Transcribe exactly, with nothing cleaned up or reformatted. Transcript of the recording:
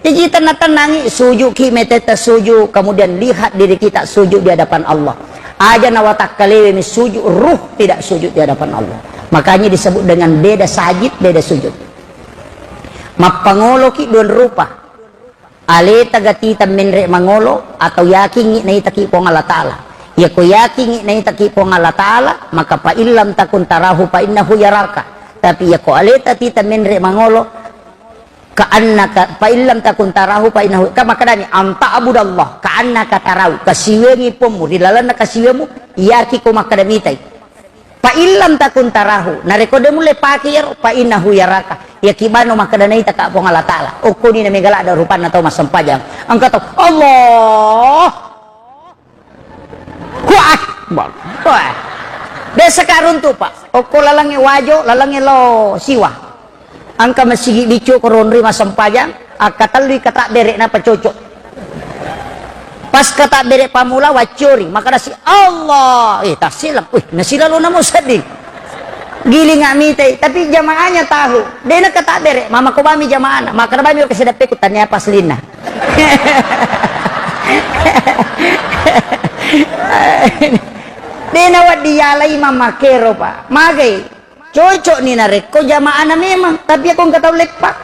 Jadi tenang-tenangi, sujudki, meteta sujud, kemudian lihat diri kita sujud di hadapan Allah. Aja nawatakkalewe mi sujud, ruh tidak sujud di hadapan Allah. Makanya disebut dengan beda sajid, beda sujud. Mappangoloki dua rupa. Aleta gatita menre mangolo atau yakingi naitaki Puang Allah Ta'ala. Yako yakingi naitaki Puang Allah Ta'ala, maka fa illam takun tarahu fa innahu yaraka. Tapi yako aleta tita menre mangolo, ka annaka, fa illam takun tarahu fa innahu, ka makkedani, "Anta abudallah ka annaka tarahu." Kasiwengi pommu, ri lalenna kasiwemu, yaki ko makkeda mitai. "Fa illam takun tarahu," narekko de mulle pake iyaro, "fa innahu yaraka," yaki bano makkeda naitaka Puang Allah Ta'ala. Okkoni na mega ladde rupanna tau massempajang. Engka tau, "Allah." Allahu Akbar. Wah. Desa karuntu, Pak. Okko lalengnge Wajo, lalengnge lao Siwa. Engka masigi biccu ko ronri massempajang, akkatellui katabbere napa cocok. Pas katabbere pamula waccori, makkedasi, "Allah." Eh, tassilang. Wih, nasilalona mo sedding. Gilinga mitai, tapi jamaahnya tahu. Dena katabbere, mama ko bami jamaahna, makkeda bami ko sedeppeku tania paslinna. Dena waddi yalai mamakero, Pak. Magai. Cocok ni narekko jamaahna memang, tapi ako engka tau leppa.